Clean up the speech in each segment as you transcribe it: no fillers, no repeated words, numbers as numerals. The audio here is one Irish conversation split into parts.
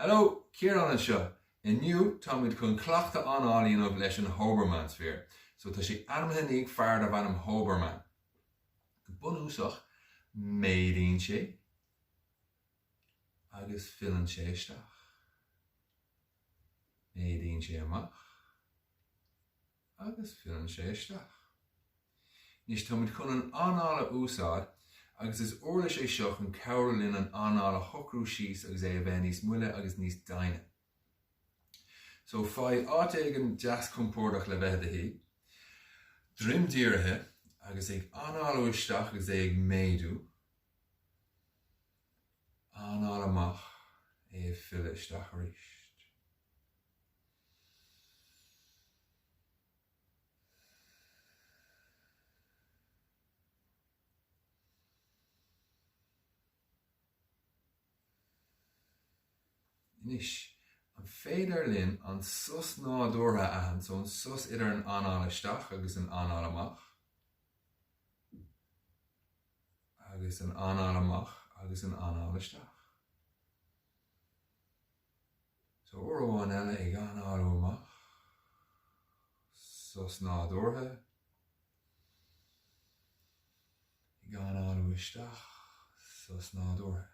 Hello, Ciarán anseo. Inniu táimid chun cleachtadh anála a dhéanamh leis an Hoberman Sphere. So tá sé ainmnithe i ndiaidh fear darbh ainm Hoberman. Go bunúsach, méadaíonn sé agus filleann sé isteach. Méadaíonn sé amach. agus filleann sé isteach. Anois táimid chun an anáil a úsáid agus is uirlis é seo chun cabhrú linn an anáil a shocrú síos agus é a bheith níos moille agus níos doimhne. So faigh áit éigin deas compordach le bheith i do shuí, droim dírithe agus ag análú isteach agus é ag méadú, anáil amach, é ag filleadh isteach arís. Anois, an féidir linn an sos nádúrtha a aithint, so an sos idir an anáil isteach agus an anáil amach, agus an anáil amach agus an anáil isteach. So uair amháin eile ag análú amach, sos nádúrtha, ag análú isteach, sos nádúrtha.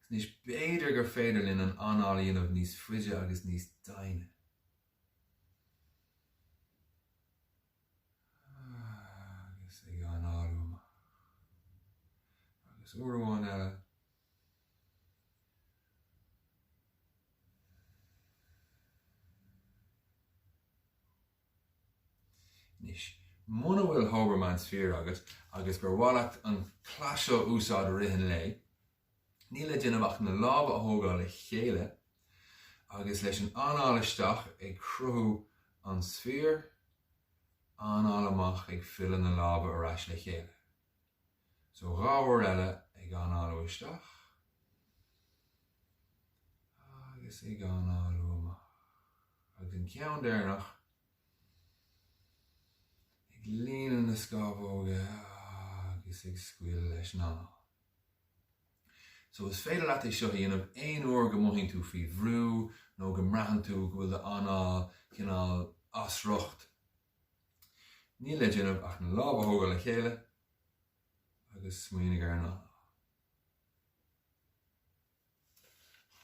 Agus anois b'fhéidir gur féidir linn an anáil a dhéanamh níos faide agus níos doimhne. Agus ag análú amach. Agus uair amháin eile. Anois, muna bhfuil Hoberman Sphere agat agus gur mhaith leat an cleas seo a úsáid i rith an lae, níl le déanamh ach na lámha a thógáil le chéile agus leis an anáil isteach ag cruthú an sphere, anáil amach ag filleadh na lámha ar ais le chéile. So dhá uair eile ag análú isteach agus ag análú amach. Agus an ceann deireanach ag líonadh na scamhóga agus ag scaoileadh leis an anáil. So is féidir leat é seo a dhéanamh aon uair go mothaíonn tú faoi bhrú nó go mbraitheann tú go bhfuil d'anáil cineál as riocht. Níl le déanamh ach na lámha a thógáil le chéile agus smaoinigh ar an anáil.